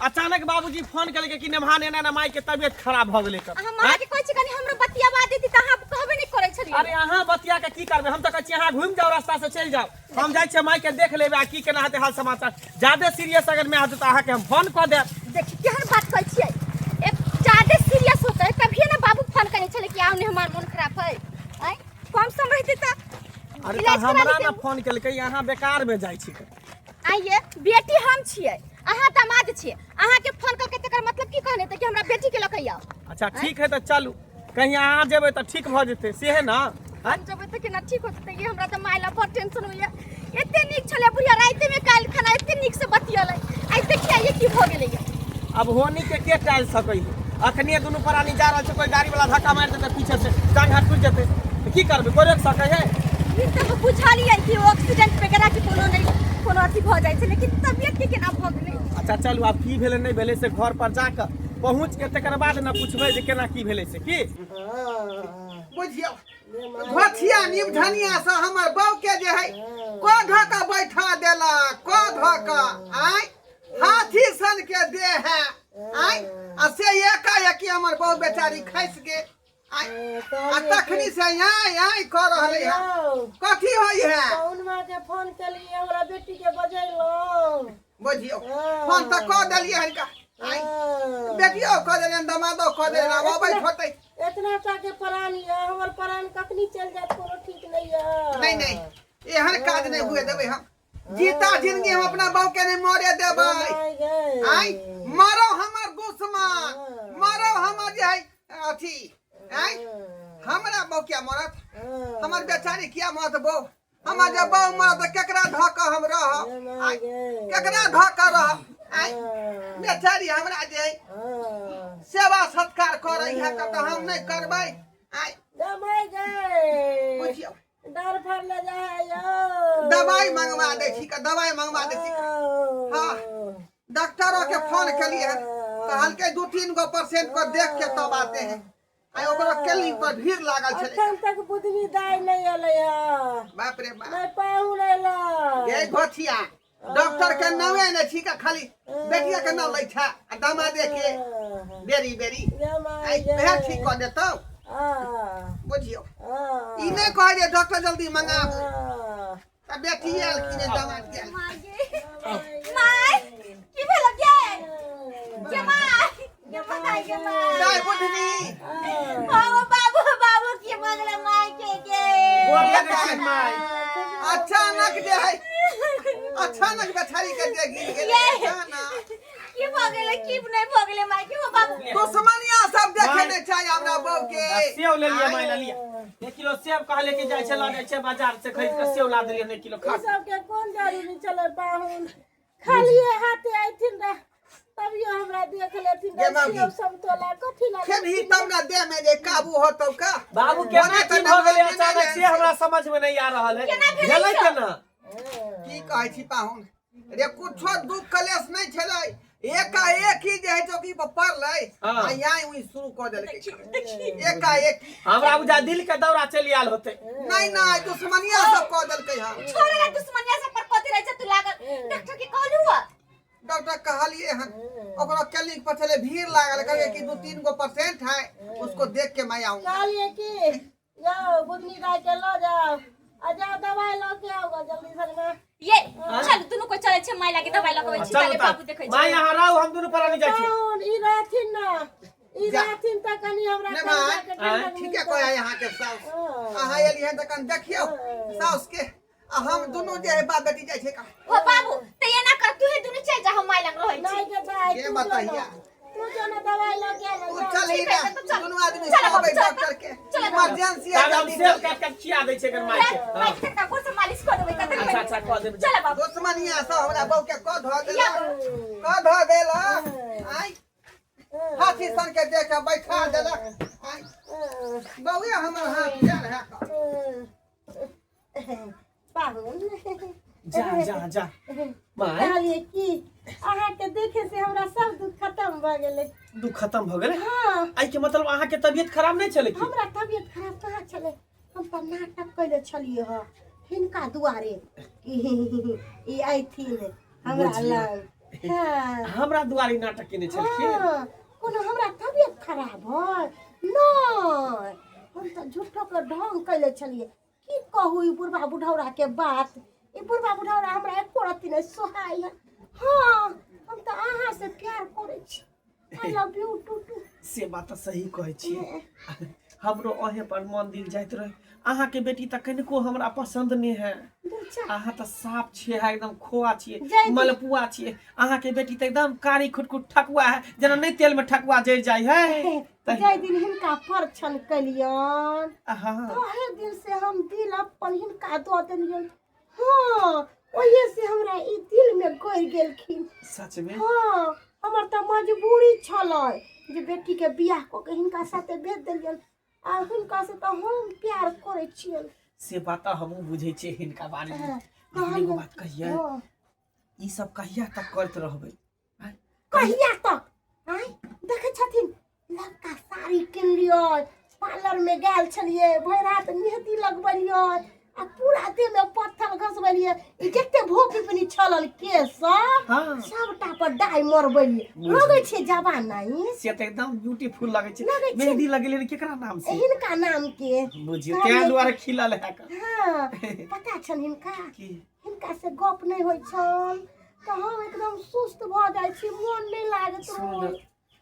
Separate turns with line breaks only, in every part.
अचानक बाबूजी फोन केलकै कि नेभान एना एना माय के तबियत खराब भऽ गेलै
अहाँ माँ के कहै छी कनी हमरो बतियाबा देती तऽ अहाँ कहबे नहि करै छलियै।
अरे अहाँ बतिया के की करबै, हम तऽ कहै छी अहाँ घुमि जाउ, रास्ता से चलि जाउ, हम जाइ छियै माय के देख लेबै आ की केना हेतै हाल समाचार। जादे सीरियस अगर मे हेतै तऽ अहाँके हम फोन कऽ देब।
देखी केहन बात कहै छियै, एक जादे सीरियस होतै तभिए ने बाबू फोन करै छलै कि आउ ने हमर मोन खराब है। आँय कम सम रहतै तऽ
अरे तऽ
इलाज करा
हमरा ने
लेतै।
फोन केलकै, अहाँ बेकार मे जाइ छी।
आइए बेटी हम छियै, अहाँ दामाद छियै, अहाँके फोन करके तकर मतलब की कहने कि हमरा बेटी के लऽ के आउ।
अच्छा ठीक है तऽ चलू, कहीं अहाँ जेबै तऽ ठीक भऽ जेतै से है ना?
हम जेबै तऽ केना ठीक हो जेतै? ये हमरा तऽ माय ला बड़ टेंशन होइया। एते नीक छलै बुढ़िया, राति में काल्हि खाना एते नीक से बतियलै, आइ देखिए ये की भऽ गेलै।
अब होनी के के टाल सकै है? अखनिए दुनू प्राणी जा रहल छै, कोई गाड़ी वाला धक्का मारि देतै पीछे से, टांग हाथ टूटि जेतै तऽ की करबै? कोई रोकि सकै है?
ई तऽ हम बुझलियै कि ओ एक्सीडेंट वगैरह के कोनो नहि कोनो अथी भऽ जाइ छै, लेकिन तबियत के केना भऽ गेलै?
अच्छा चलू, आब की भेलै नहि भेलै से घर पर जाकऽ पहुँच के तकर बाद ने पूछबै जे केना की भेलै से की।
बुझियौ धोथिया निबधनिया से हमर बहू के जे है को धऽ कऽ बैठा देलक, को धऽ कऽ आय हाथी सन के देह है आय, आ से एकाएकी हमर बहू बेचारी खसि गेल आय, आ तखनी से आय आय कऽ रहलै है। कथी होइ है?
कौन माँ के फोन केलिए हमरा बेटी के बजेलहुँ?
बुझियौ फोन तऽ कऽ देलियै हनका, आय बेटियो कऽ देलियनि, दमादो कऽ देलियनि, आब अबैत होतै।
एतना टा के प्राण यऽ, हमर प्राण कखनी चलि जायत कोनो ठीक नहि यऽ।
नहीं नहीं, एहन काज नहीं हुए देबै हम, जीता जिंदगी हम अपना बाप के नहीं मरे देबै। आय मरो हमर दुश्मन, मरो हमर जे है अथी, आय हमरा बहू किया मरत? हमर बेचारी किया मरत बहू? हमर जे बहू मरत तऽ केकरा धऽ कऽ हम रहब? आय केकरा धऽ कऽ रहब? आय बेचारी हमरा जे है सेवा सत्कार करै है तऽ हम नहि करबै? आय बुझियौ
डर फरले जाय है यौ।
दवाई मंगवा दै छी का, दवाई मंगवा दै छी। हाँ डॉक्टरों के फोन केलिए हन, कहलकै 2-3 गो पेशेंट को देख के तब आते हैं। आइ ओकरो क्लिनिक पर भीड़ लागल छलै।
अखन तक बुधनी दाइ नहि एलै हँ।
बाप रे बाप।
नहि पाहुन एला।
गे घोथिया, डॉक्टर के नामे नहि छी का, खाली बेटिया के नाम लै छै आ दामादे के बेरी बेरी। आइ वएह ठीक कऽ देतौ। बुझियौ ई नहि कहै जे डॉक्टर जल्दी मंगाबू तऽ बेटी आयल कि नहि दामाद गेल।
माय की भेल गे? गे माय, गे माय, गे माय।
दाइ बुधनी।
बाबू बाबू बाबू की भऽ गेलै माय के गे?
गोर लगै छी माय।
अचानक जे है अचानक बेचारी के जे गिर गेलै अचानक।
की भऽ गेलै की नहि भऽ गेलै माय के? हो बाबू
दुश्मनिया सब देखे नहि चाही हमरा बहू के।
सेव ले लिअ माय, ले लिअ 1 किलो सेब। कहले कि जाइ छै लऽ जाइ छै बाजार से खरीद के सेब ला देलियै 1 किलो खा।
ई सबके कोन जरूरी छलै पाहुन? खालिए हाथे अयथिन रह तभियो हमरा देख लेथिन
गे
रह।
बाबू।
सेब समतोला कथी ला?
खेबही तब ने देह में जे काबू होतौ का।
बाबू केना की भऽ गेलै अचानक से हमरा समझ में नहीं आ रहल है।
केना भेलै
भेलै
ई सब?
केना?
की कहै छी पाहुन रे, कुछो दुख कलेश नहीं छलै, एकाएक ही जे है चौकी पर पड़लै आ यहाँ उही शुरू कऽ देलकै एकाएक।
हमरा बुझा दिल के दौरा चलि आयल होतै।
नहीं नहीं, दुश्मनिया सब कऽ देलकै हन।
छोड़ ना, दुश्मनिया सब पर कथी रहै छै तू लागल? डॉक्टर के कहलू हुआ?
डॉक्टर कहलिए हन, ओकरो क्लिनिक पर छलै भीड़ लागल, कहलिए कि 2-3 गो पेशेंट है, उसको देख के मैं आऊंगा।
कहलिए कि जाओ बुधनी दाई के लऽ जाओ आ जाओ दवाई लऽ के आओ जल्दी से।
ये चल दुनू को चलै छै माय लागे दवाई लगबै छी।
चलू
ताले
तऽ
बाबू देखै छै।
माय अहाँ रहू, हम दुनू प्राणी जाइ छी।
पाहुन ई रहथिन ना, ई
जा।
रहथिन तऽ कनि हमरा
नहि
कनिया
भाई,
के ठंडक
ठीके
मिलतै।
कहै अहाँ के साउस। अहाँ एलियै हन तऽ कनि देखियौ साउस के, आ हम दुनू जे है बाप बेटी जाइ छै का।
हो बाबू तऽ एना कर, तू ही दुनू चल जा, हम माय लग रहै छी।
नहि गे दाई,
के
तू जो
बतैया?
ना, तू जो ना दवाई लऽ के आना।
तू
जा।
चल ही
ठीक
ना
है, तऽ चल।
दुनू आदमी
चल बाबू,
कहबै
चल।
डॉक्टर के
चल।
इमरजेंसी है
तब हम
जल्दी
सेब
चल।
काटि के खिया दै छै एकर माय के।
माय के कनिका गोर से मालिश कऽ देबै कतेक।
अच्छा अच्छा कऽ देबै।
चल बाबू।
दुश्मनिया सब हमरा बहू के कऽ धऽ देलक, कऽ धऽ देलक, आइ हाथी सन के देख के बैठा देलक। आइ बउए हमर हाथ पैर है कऽ।
पाहुन
जा जा जा माय।
कहलिए कि अहाँके देखे से हमरा सब दुख खत्म भऽ गेलै।
दुख खत्म भऽ गेलै?
हाँ।
एहि के मतलब अहाँके तबियत खराब नहि छलै की?
हमरा तबियत खराब कहाँ छलै, हम तऽ नाटक कैले छलियै हँ हिनका दुआरे कि ई अयथिन हमरा
बुझियौ।
लग। हाँ
हमरा दुआरे नाटक केने छलखिन।
हाँ, कोनो हमरा तबियत खराब है नहीं, हम तऽ झूठो के ढंग कैले छलियै। की कहू ई बुढ़बा बुढ़ौरा के बात, ई बुढ़बा बुढ़ौरा हमरा एको रत्ती नहि सोहाय है। हाँ, हम तऽ अहाँ से प्यार करै छी। I love you too too.
से बात तऽ सही कहै छियै, हमरो अहे पर मन दिल जाइत रहे। अहाँके बेटी तऽ कनिको हमरा पसंद नहि है। अहाँ तऽ साफ छियै, एकदम खोआ छियै, मलपुआ छियै। अहाँके बेटी तऽ एकदम कारी खुटखुट ठकुआ है, जेना नहि तेल में ठकुआ जरि जाइ है।
जाहि दिन हिनका परछन कलियन तहे दिन से हम दिल अपन हिनका दऽ देलियन। हाँ, ओहिए से हमरा ई दिल में गड़ि गेलखिन।
सच में?
हाँ, हमर तऽ मजबूरी छलै जे बेटी के बियाह कऽ के हिनका साथे भेज देलियन, आ हिनका से तऽ हम प्यार करै छियन।
से बात तऽ हमहूँ बुझै छियै हिनका बारे में। लेकिन एगो बात कहियै, ई सब कहिया तक करैत रहबै?
कहिया तक? आँय, देखै छथिन लड़का साड़ी किनलियै, पार्लर में गेल छलियै, भरि रात मेहदी लगबलियै आ पूरा देह में पत्थर घसबलियै। ई जते भोप पिपनी छलल केस सब,
हाँ।
सबटा पर डाई मरबलियै। लगै छै जवाना ई।
से तऽ एकदम ब्यूटीफुल लगै छै।
लगै छै।
मेहंदी लगेलियै केकरा नाम से?
हिनका नाम के।
बुझियौ, तें दुआरे खिलल है का।
हाँ, पता छन हिनका?
की?
हिनका से गप नहि होइ छन तऽ हम एकदम सुस्त भऽ जाइ छी, मोन नहि लागैत रहै।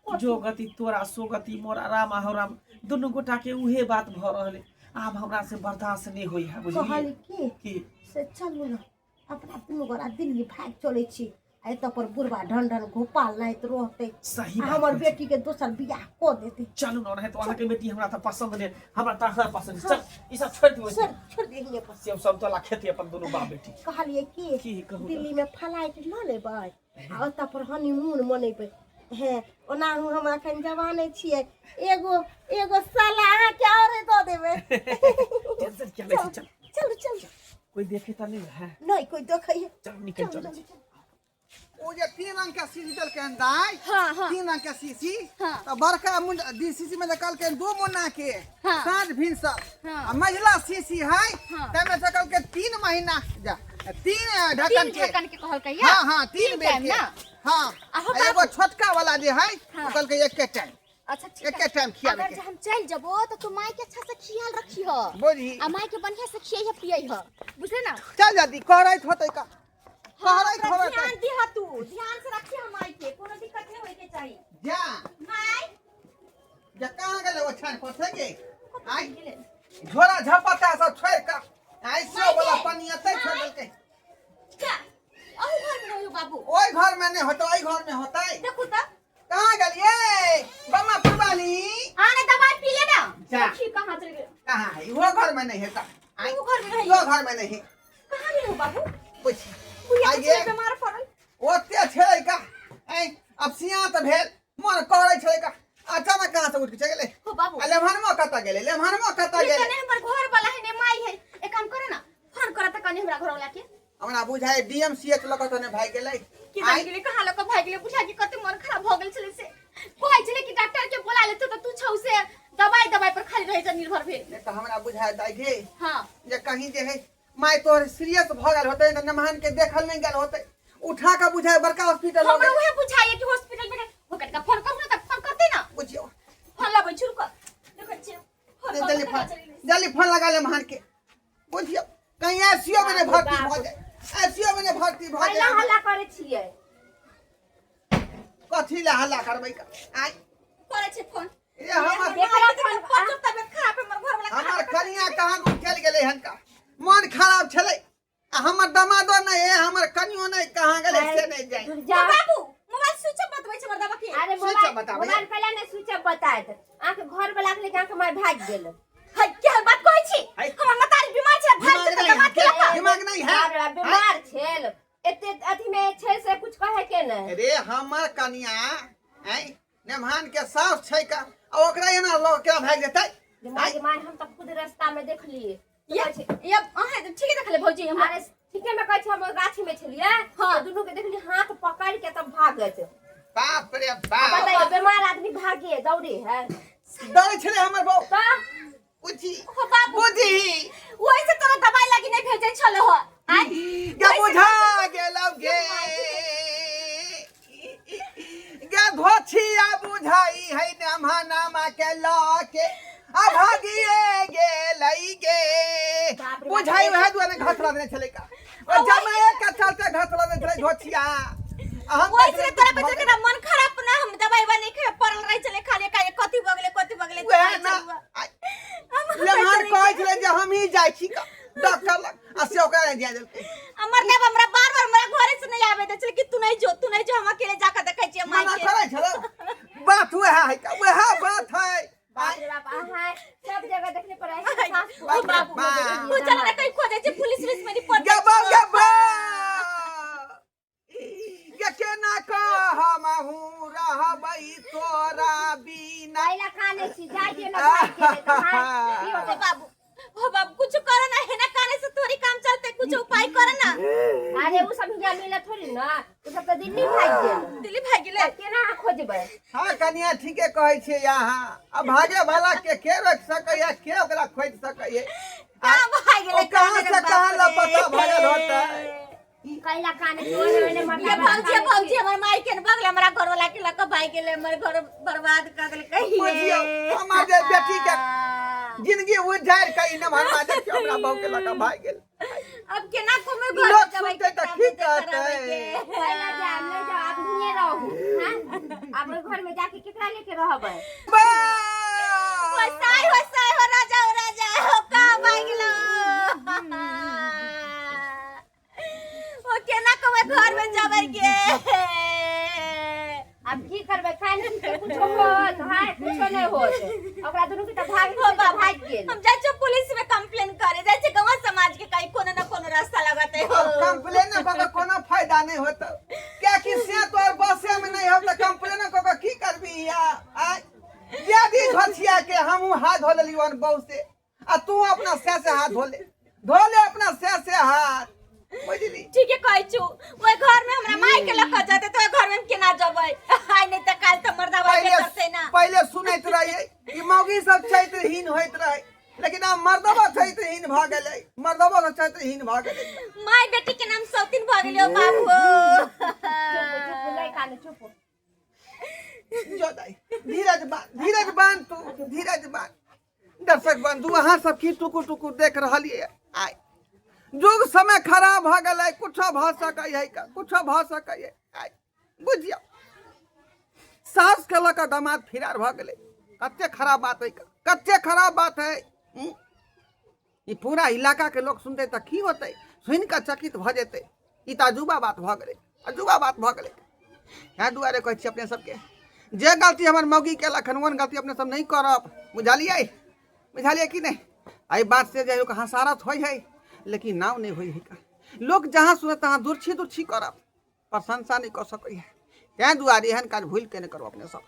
जो गति तोरा सो गति मोरा, राम हो राम, दुनू गोटा के उहे बात भऽ रहल है। आब हमरा से बर्दाश्त नहीं होई है, बुझलियै?
कहली की?
की?
से चलू ने अपना दुनू गोरा दिल्ली भागि चलै छी, आ एतऽ पर बुढ़बा ढन ढन गोपाल नाइत रहतै।
सही
आ
बात
हमर
कहै छी।
बेटी के दोसर बियाह कऽ देतै।
चलू ने, ओनाहितो अहाँके बेटी हमरा तऽ पसंद नहि, हमरा तऽ अहाँ पसंद। चल, ई सब छोड़ि दियौ।
छोड़, छोड़ दियै पर।
सेब समतोला खेती अपन दुनू बाप बेटी।
कहलियै की?
की कहू तऽ?
दिल्ली में फ्लाइट लऽ लेबै आ ओतऽ पर हनीमून मनेबै। हे, ओनाहु हम अखन जवाने छियै, एगो एगो साला अहाँके औरे दऽ देबै।
टेंशन किया लै छी, चल।
चलू चलू।
कोई देखे तऽ नहि है?
नहि, कोई देखै है।
चल निकल
चलू,
चल।
चलू, चलू।
ओ जे 3 रंग के शीशी देलकै हन दाइ,
हाँ, हाँ।
3 रंग के शीशी,
हाँ।
तऽ बड़का मुंड दी शीशी में कहलकै 2 मुन्ना के,
हाँ।
साँझ भिनसर।
हाँ।
आ मझिला शीशी है,
हाँ।
ताहिमे से कहलकै 3 महीना जा, 3 ढक्कन
तीन
के।
ढक्कन के कहलकै या?
हाँ, हाँ, 3
तीन
बेर
टाइम
के।
ना?
हाँ।
आ हो
आ एगो
बाबू।
छोटका वाला जे है,
हाँ।
ओ कहलकै एके टाइम।
अच्छा, ठीक
एके
है।
टाइम खियाबे
अगर
के।
जे हम चल जबो तो तू माई के अच्छा से ख्याल रखी हो।
बुझी।
आ माई के बढ़िया से खियाई है पियाई हो, बुझले ना?
चल जल्दी, करैत होतै का।
हाँ,
करैत
ओकरा
होतै।
ध्यान दिह तू, ध्यान से रखी हो माई के, कोनो दिक्कत नहीं होय के चाही।
जा।
माई।
जा, कहाँ गेलै ओ छान पर से गे? आइ।
गेलै।
झोरा झपटा सब छोड़ि कऽ आइ से
माई
वाला
गे।
पानी एतै छोड़ि
माई।
देलकै।
जा, अहू घर में होइयो बाबू।
ओहि घर में नहि होतै, ओहि घर में होतै।
देखू तऽ।
कहाँ गेलियै? बम्मा पुरवाली।
आने दवाई पी ले ना।
जा।
देखी कहाँ चल गेल।
कहाँ है? इहो घर में नहीं है का? आइ।
इहो घर में नहीं।
इहो घर में नहीं है।
कहाँ गेल हो बाबू?
पूछ।
बुढ़िया
आइ
के
गे।
बीमार पड़ल।
ओते छै का? ऐ, अब सिया तऽ भेल, मन करै छै का? अचानक कहाँ से उठ के चलि गेलै?
हो बाबू।
आ लेमहनमा कतऽ गेलै? लेमहनमा कतऽ
ई
गेलै?
कने हमर घर वाला है ने माई है। एक काम करो ना, फोन करो तऽ कने हमरा घर वाला के।
हमरा बुझाय डीएमसीएच लऽ कऽ तऽ ने भागि गेलै।
की जानि गेलै कहाँ लऽ कऽ भागि गेलै। बुझा कि कते मन खराब भऽ गेल छलै से। कहै छलै कि डॉक्टर के बोला लेतौ तऽ तू छौ से दवाई दवाई पर खाली रहै छै निर्भर भेल।
नहि तऽ हमरा बुझाय दाइ गे।
हाँ।
जे कहीं जे है माय तोहर सीरियस भऽ गेल होतै तऽ नमहान के देखल नहि गेल होतै, उठा कऽ बुझाय बड़का हॉस्पिटल लऽ
हमरा
गेल।
उहे बुझाइए कि हॉस्पिटल में हो कटका फोन करू ना तऽ फोन करतै ना।
बुझियौ।
फोन लगबै छी, रुकऽ। देखै छियै। फोन
नहीं,
कऽ
जल्दी
कऽ
फोन,
चलि गेलै।
जल्दी फोन लगा ले महान के। बुझियौ, कहीं आईसीयू में नहीं भर्ती भऽ जाए, आईसीयू में नहीं भर्ती भऽ
कैला
जाए।
हल्ला करै छियै?
कथी लए हल्ला करबै का? आइ।
करै छै फोन।
ए, हमर
देखला फोन,
फोन तबियत खराब है, हमर घर वाला
हमर कनिया कहाँ दूर चलि गेलै हन का? मन खराब छलै आ हमर दमादो नहि है, हमर कनियो नहि, कहाँ गेलै से नहि जानि।
जा।
बाबू, मोबाइल स्विच ऑफ बतबै छै हमर दवा के।
अरे
स्विच
मोबाइल
ऑफ बताबै।
मोबाइल कैला नहि स्विच ऑफ बतायत? अहाँके घर वाला के लेके अहाँके माय भागि गेल।
है, क्या बात कहै छी?
है।
हमर मतारी बीमार छै, भागि
दिमाग
जेतै
नहि
दमाद के
है,
लऽ कऽ।
दिमाग नहि है।
बाप रे बाप, बीमार छेल, एते अथी में छै से कुछ कहे के नहि।
रे हमर कनिया ऐ नेमहान के सास छै का, आ ओकरा एना लऽ के भागि जेतै?
दिमाग मार, हम तऽ खुद रास्ता में देखलिए।
ये ये अहाँ ठीके देखले भौजी हम।
अरे ठीके में कहै छी, हम गाछी में छलियै।
हाँ।
तऽ दुनू के देखली हाथ पकड़ के तब भागत।
बाप रे बाप।
बताइए, बीमार आदमी भागे दौड़े है?
डरै छलै हमर बहू।
तऽ
बुझी।
हो बाबू।
बुझी।
ओहि से तोरा दवाई लागी नहीं भेजै छलो हो। आइ
गे बुझा गेलौ गे। बुझाई है नामा नामा के लऽ के आ भागिए गेलै गे।
बाप रे बाप।
बुझाई वएह दुआरे घसला देने छलै का ओ जमाए के चलते घसला देने छलै घोचिया। आ हम
ओइ से तोरा बेचारा के मन खराब ना, हम दवाई बा नहीं खाए पड़ल रहे छले खाली का कथी भगले कथी भगले।
वएह ना लेमहर कहै छलै जे हमही जाइ छी का डॉक्टर लग आ से ओकरा नहि दिया देलकै।
हमर देव हमरा बार बार हमरा घरे से नहीं आवे दे छले कि तू नहीं जो, तू नहीं जो, हम अकेले जाकर देखै छियै माई
मना
के।
करै छलै बात वएह है का, वएह बात है।
बाप रे बाप, अहाँ सब जगह देखने पर ऐसे सास
ओ बाबू,
बाप।
तू चल ना कहीं खोजे छै पुलिस उलिस में रिपोर्ट।
गबा गबा ये केना कहमहूँ रहबै तोरा बिना।
कैला काने छी जाय दियौ ना भाग गेलै तऽ हाँ, की
ओ
होतै?
बाबू, ओ बाबू, कुछ करो ना, है ना काने से थोड़ी काम चलते, कुछ उपाय करो ना।
अरे उ सब हियाँ मिलत थोड़ी ना, उ सब तऽ दिल्ली भागि गेल।
दिल्ली भागि गेलै?
तऽ केना अहाँ खोजबै?
हाँ कनिया, ठीके कहै छियै अहाँ। आ भागे वाला के के रोकि सकैया, के ओकरा खोजि सकैया?
कहाँ भागि गेलै?
ओ कहाँ से कहाँ लापता भऽ गेल होतै?
कैला काने छी ओने ओने मरला।
ये भौजी, भौजी, हमर माई के बगल हमरा घर वाला के लक भागि गेलै, हमर घर बर्बाद कर देलकै।
बुझियौ हमर जे बेटी के जिंदगी उजाड़ि कऽ ई नमहरमा देखियौ हमरा बहू के लऽ कऽ भागि गेल।
अब केना कोमे घर
लोक
जबै
सुनतै तऽ की कहतै?
कैला जायब नहि जाउ, आब हियाँ रहू। हाँ, आब ओहि घर में जाके केकरा लेके रहबै?
बा!
हो साई, हो साई, हो राजा, हो राजा, हो का भागि गेलो? ओ केना कोमे घर में जबै के?
आब की करबै? खान पी के कुछो होत? हाँ, कुछो नहि होत। ओकरा दुनू के तऽ भाग
हो बाबा,
भागि गेल।
हम जाइ छियै पुलिस में कंप्लेन करे, जाइ छियै गाँव समाज के, कहीं कोनो न कोनो रास्ता लगते हो।
अब कंप्लेन कऽ के कोनो फायदा नहि होतौ, कियाकि से तोहर बसे में नहि होत तऽ कंप्लेन कऽ के की करबी? या आय यदि घोचिया के हमहूँ हाथ धो लेलियौ हन बहू से आ तू अपना से से हाथ धो ले, धो ले अपना से से हाथ, बुझली?
ठीके कहै छु, ओइ घर में हमरा माई के लक जेतै तऽ ओइ घर में हम केना जेबै? आइ नहि तऽ काल्हि तऽ मर्दावा के
पहिले
करतै ना।
पहिले सुनैत रहियै कि मौगी सब चैत्रहीन होइत रहै, लेकिन आब मर्दबा चैत्रहीन भऽ गेलै, मर्दबा सब चैत्रहीन भऽ गेलै।
माय बेटी के नाम सौतीन भऽ गेलै। ओ बाबू,
चुप चुप, नहि कानू, चुप।
जो दाई, धीरज बांध, धीरज बांध तू, धीरज बांध। दर्शक बंधु, अहाँ सब की टुकुर टुकुर देख रहलियै? आइ युग समय खराब भऽ गेलै, कुछो भऽ सकै है, कुछो भऽ सकै है। आइ बुझियौ सास के लऽ कऽ दामाद फिरार भऽ गेलै। कते खराब बात है, कते खराब बात है। ई पूरा इलाका के लोग सुनतै तऽ की होतै? सुनि कऽ चकित भऽ जेतै। ई तऽ अजूबा बात भऽ गेलै, अजूबा बात भऽ गेलै। इएह दुआरे कहै छी अपने सबके, जे गलती हमर मौगी केलक हन ओहन गलती अपने सब नहि करब। बुझलियै? बुझलियै कि नहि? एहि बात से जे हसारत होइ है, लेकिन नाव नहि होइ है। लोक जहाँ सुनत तहाँ दुर्छी दुर्छी करत, प्रशंसा नहि कऽ सकैए। ताहि दुआरे एहन काज भूलि के नहि करू अपने सब।